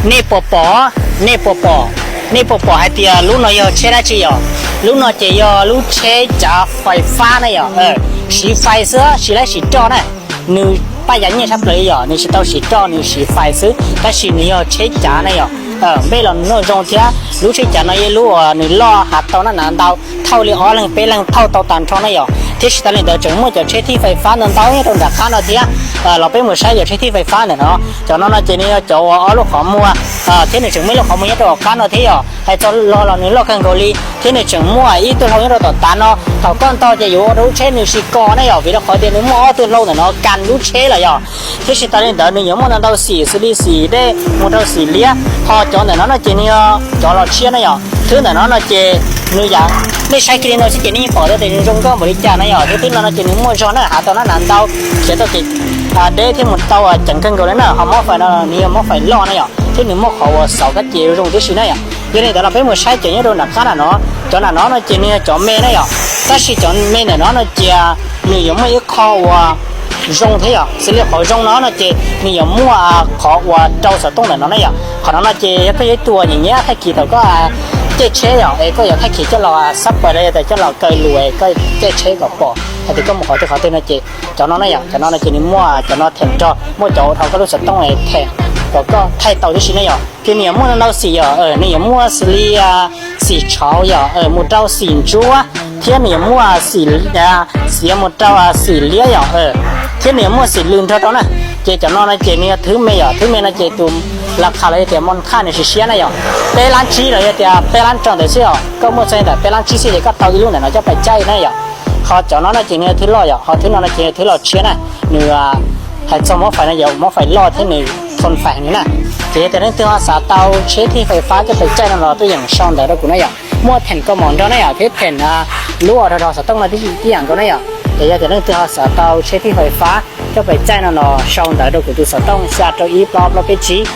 Nej puas pom, nej puas pom, nej puas pom hais tias lub no yog tsheb dab tsi yom? Lub no ces yog lub tsheb cav fais fab na yom, siv fais xwb, siv laib siv roj na. Nws paj yav nyiaj tshaj plaws li yom, nws tsis tau siv roj, nws siv fais xwb, tab sis nws yog tsheb cav na yom. Npej los nws muaj zoo thiab, lub tsheb cav no yog lub uas nws loj hav tau naj nav ntau, thauj li ob leeg peb leeg thauj tau tag nrho na yom. Thiab tsis tas li ntawd tseem muaj cov tsheb thij fais fab ntau ntau nyob rau nram qab no thiab. Los peb mus saib cov tsheb thij fais fab ntawm no. Cov no no ces nws yog cov uas ob lub qhov muag, thiab nws tseem muaj ib lub qhov muag nyob rau hauv qab no thiab yom. Hais txog log los nws loj kawg nkaus li, thiab nws tseem muaj ib tug hlau nyob rau tom tav no. Thaum koj nto ces yuav ua rau lub tsheb nws tsis kos na yom, vim rau qhov tias nws muaj ob tug hlau ntawm no kas lub tsheb lawm yom. Thiab tsis tas li ntawd nws yuav muaj ntau ntau xim xws li xim dej mus rau xim liab. Ho cov ntawm no no ces nws yog cov los tshiab na yom. Thwb ntawm no no ces nws yam, nej saib kiag li no xwb ces nej yeej pom tau tias nws zoo nkauj npaum li cas na yom. Thiab thwb no no ces nws muaj zog na, hav tau naj nav ntau, khiav tau kev deb thiab mus tau ceev kawg nkaus li na. Ho mob fais no nws yog mob fais loj na yom, thiab nws muaj qhov uas xauv kab ces zoo tib si na yom. Yog li ntawd los peb mus saib cov nyob rau nram qab na no. Cov nram no no ces nws yog cov me na yom, tab sis cov me ntawm no no ces nws yuav muaj ib qho uas zoo thiab yom. Xws li qhov zoo no no ces nws yuav muaj qhov uas rau xov tooj ntawm no na yom. Qhov no no ces yog koj yog ib tug uas nyiam nyiam thaij kis thaum koj caij tsheb yom, es koj yuav thaij kis coj los xab pais los yog tias coj los kaw lus es koj caij tsheb kom pom hais tias koj mus qhov twg qhov twg no ces cov no na yom. Cov no no ces nws muaj cov no them rau, muaj cov ua rau koj lub xov tooj es them kom koj thaij tau tib si na yom. Ces nws yuav muaj ntau xim yom, nws yuav muaj xws li xim tshauv yom, mus rau xim ntsuab, thiab nws yuav muaj xim xiav mus rau xim liab yom, thiab nws yuav muaj xim lws nrog rau na. Ces cov no no ces nws yog thwb me yom, thwb me no ces tus las khas los yog tias moos khaj nws siv siab na yom, peb lab tsib los yog tias peb lab rau ntawd xwb yom. Koj muaj txog ntawm peb lab tsib xwb ces koj tau ib lub ntawm no coj pais caij na yom. Ho cov no no ces nws yog thwb loj yom, ho thwb no no ces yog thwb los tshiab na. Nws hais txog mob fais no yog mob fais loj thiab nws thon fais nws na. Ces yog tias leej twg ho xav tau tsheb thij fais fab coj pais caij no los tuaj yeem sau ntawv rau kuv na yom. Muaj them koj mom nrog na yom, thiab them lub uas rog rog xov tooj no tib yam nkaus na yom. Ces yog tias leej twg ho xav tau tsheb thij fais fab coj pais caij no los sau ntawv rau kuv tus xov tooj xya rau ib plaub plaub peb tsib.